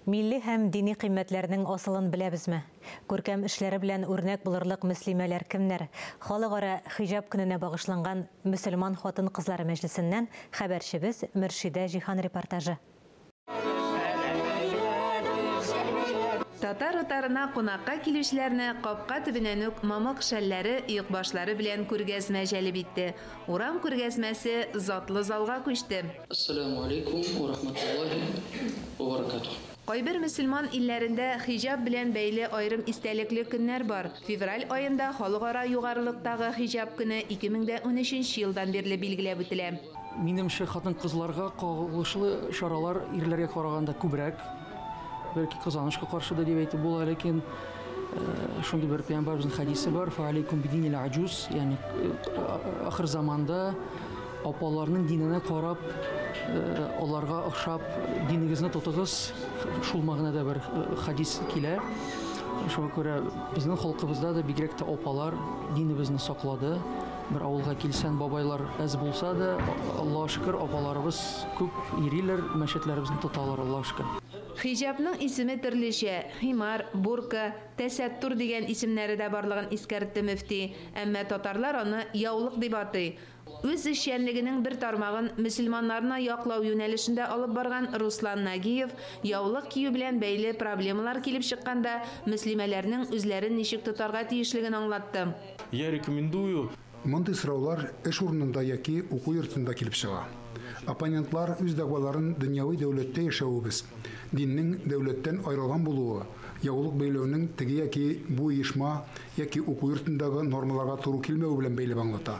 Милли һәм дини кыйммәтләрнең асылын беләбезме? Күркәм эшләре белән үрнәк булырлык мөслимәләр кемнәр? Халыкара хиҗап көненә багышланган мөселман хатын-кызлары мәҗлесеннән хәбәрчебез Мөршидә Җиһан репортажы. Татар утарына кунакка килүчеләрне капка төбеннән үк мамык шәлләре, оекбашлары белән күргәзмә җәлеп итте. Урам күргәзмәсе затлы залга күчте. Әссәләмү аләйкүм вә рахмәтуллаһи вә бәрәкәтүһ. Кайбер мөселман илләрендә хиҗап белән бәйле аерым истәлекле көннәр бар. Февраль аенда Халыкара югарылыктагы хиҗап көне 2013 нче елдан бирле билгеләп үтелә. Минемчә, хатын-кызларга кагылышлы чаралар ирләргә караганда күбрәк. Бәлки кызганычка каршы да дип әйтеп була, ләкин шундый бер пәйгамбәребезнең хәдисе бар, фа алейкум бидинил аҗуз, ягъни ахыр заманда апаларның диненә карап, аларга охшап динегезне тотыгыз, шул мәгънәдә бер хәдис килә. Шуңа күрә безнең халкыбызда да бигрәк тә апалар динебезне саклады. Бер авылга килсәң, бабайлар әз булса да, Аллага шөкер, апаларыбыз күп йөриләр, мәчетләребезне тоталар, Аллага шөкер. Хиҗапның исеме төрлечә, химар, бурка, тәсәттур дигән исемнәре дә барлыгын искәртте мөфти. Әмма татарлар аны яулык дип атый. Үз эшчәнлегенең бер тармагын мөселманнарны яклау юнәлешендә алып барган Руслан Нагиев яулык кию белән бәйле проблемалар килеп чыкканда мөслимәләрнең үзләрен ничек тотарга тиешлеген аңлатты. Я рекомендую. Мондый сораулар эш урынында яки уку йортында килеп чыга. Оппонентлар үз дәгъваларын дөньяви дәүләттә яшәвебез, диннең дәүләттән аерылган булуы, яулык бәйләүнең теге яки бу оешма яки уку йортындагы нормаларга туры килмәве белән бәйләп аңлата.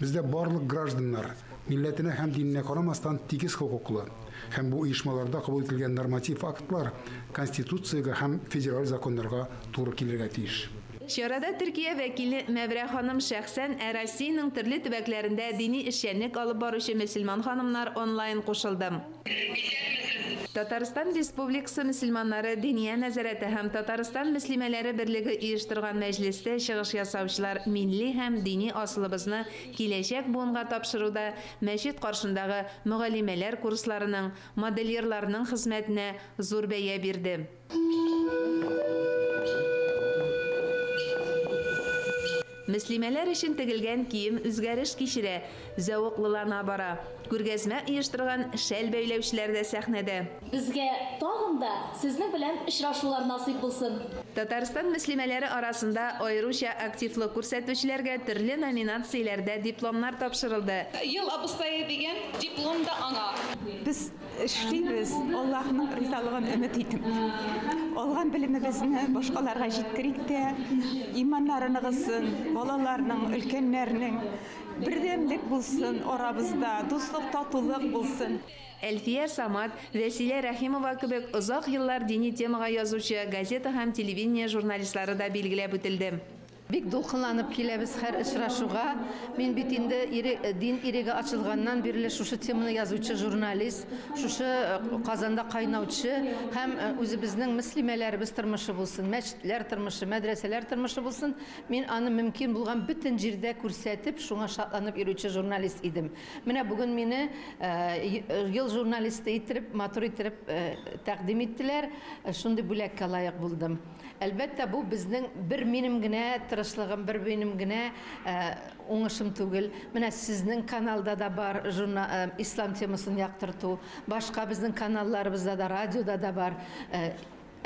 Бездә барлык гражданнар, милләтенә һәм диненә карамастан, тигез хокуклы һәм бу оешмаларда кабул ителгән норматив актлар Конституциягә һәм федераль законнарга туры килергә тиеш. Чарада Төркия вәкиле Мәврә ханым шәхсән, ә Россиянең төрле төбәкләрендә дини эшчәнлек алып баручы мөселман ханымнар онлайн кушылды. Татарстан Республикасы мөселманнары Диния нәзарәте һәм Татарстан мөслимәләре берлеге оештырган мәҗлестә чыгыш ясаучылар милли һәм дини асылыбызны киләчәк буынга тапшыруда мәчет каршындагы мөгаллимәләр курсларының, модельерларның хезмәтенә зур бәя бирде. Мөслимәләр өчен тегелгән кием үзгәреш кичерә, зәвыклылана бара. Күргәзмә оештырган шәл бәйләүчеләр дә сәхнәдә. Безгә тагын да сезнең белән очрашулар насыйп булсын. Татарстан мөслимәләре арасында аеруча активлык күрсәтүчеләргә төрле номинацияләрдә дипломнар тапшырылды. Ел абыстае дигән диплом да аңа. Без эшлибез, Аллаһның ризалыгын өмет итеп. Алган белемебезне башкаларга җиткерик тә, иманнары ныгысын, балаларның, өлкәннәрнең бердәмлек булсын арабызда, дуслык, татулык булсын. Әлфия Самат, Вәсилә Рәхимова кебек озак еллар дини темага язучы газета һәм телевидение журналистлары да билгеләп үтелде. Бик дулкынланып киләбез һәр очрашуга. Мин бит инде дин иреге ачылганнан бирле шушы теманы язучы журналист, шушы Казанда кайнаучы һәм үзебезнең мөслимәләребез тормышы булсын, мәчетләр тормышы, мәдрәсәләр тормышы булсын, мин аны мөмкин булган бөтен җирдә күрсәтеп, шуңа шатланып йөрүче журналист идем. Менә бүген мине ел журналисты иттереп, матур иттереп тәкъдим иттеләр. Шундый бүләккә лаек булдым. Әлбәттә, бу безнең бер минем генә тырышлыгым, бер минем генә уңышым түгел. Менә сезнең каналда да бар ислам темасын яктырту, башка безнең каналларыбызда да, радиода да бар.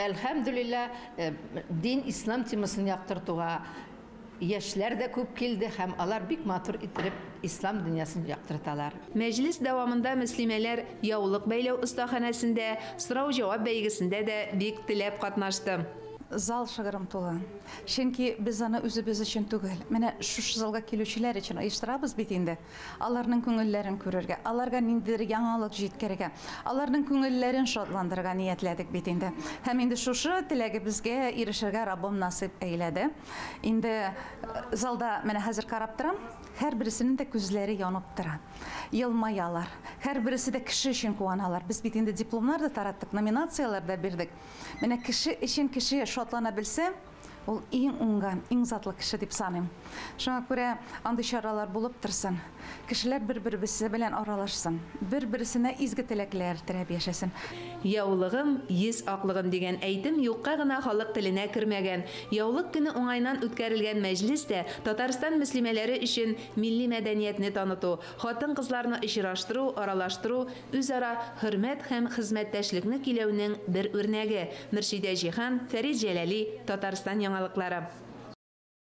Әлхәмдүлилләһ, дин ислам темасын яктыртуга яшьләр дә күп килде һәм алар бик матур иттереп ислам дөньясын яктырталар. Мәҗлес дәвамында мөслимәләр яулык бәйләү остаханәсендә, сорау-җавап бәйгесендә дә бик теләп катнашты. Зал шыгрым тулы. Чөнки без аны үзебез өчен түгел. Менә шушы залга килүчеләр өчен оештырабыз бит инде. Аларның күңелләрен күрергә, аларга ниндидер яңалык җиткерергә, аларның күңелләрен шатландырырга ниятләдек бит инде. Һәм инде шушы теләгебезгә ирешергә Раббым насыйп әйләде. Инде залда менә хәзер карап торам, һәрбересенең дә күзләре янып тора. Елмаялар. Һәрбересе дә кеше өчен куаналар. Без бит инде дипломнар да тараттык, номинацияләр дә бирдек. Менә кеше өчен кеше шатлана белсә, Ул иң уңган, иң затлы кеше дип саныйм. Шуңа күрә андый чаралар булып торсын. Кешеләр бер-беребесе белән аралашсын, бер-берсенә изге теләкләр теләп яшәсен. Яулыгым, йөз аклыгым дигән әйтем юкка гына халык теленә кермәгән. Яулык көне уңаеннан үткәрелгән мәҗлес тә Татарстан мөслимәләре өчен милли мәдәниятне таныту, хатын-кызларны очраштыру, аралаштыру, үзара хөрмәт һәм хезмәттәшлекне көйләүнең бер үрнәге. Мөршидә Җиһан, Фәрит Җәләли, Татарстан яңалыклары.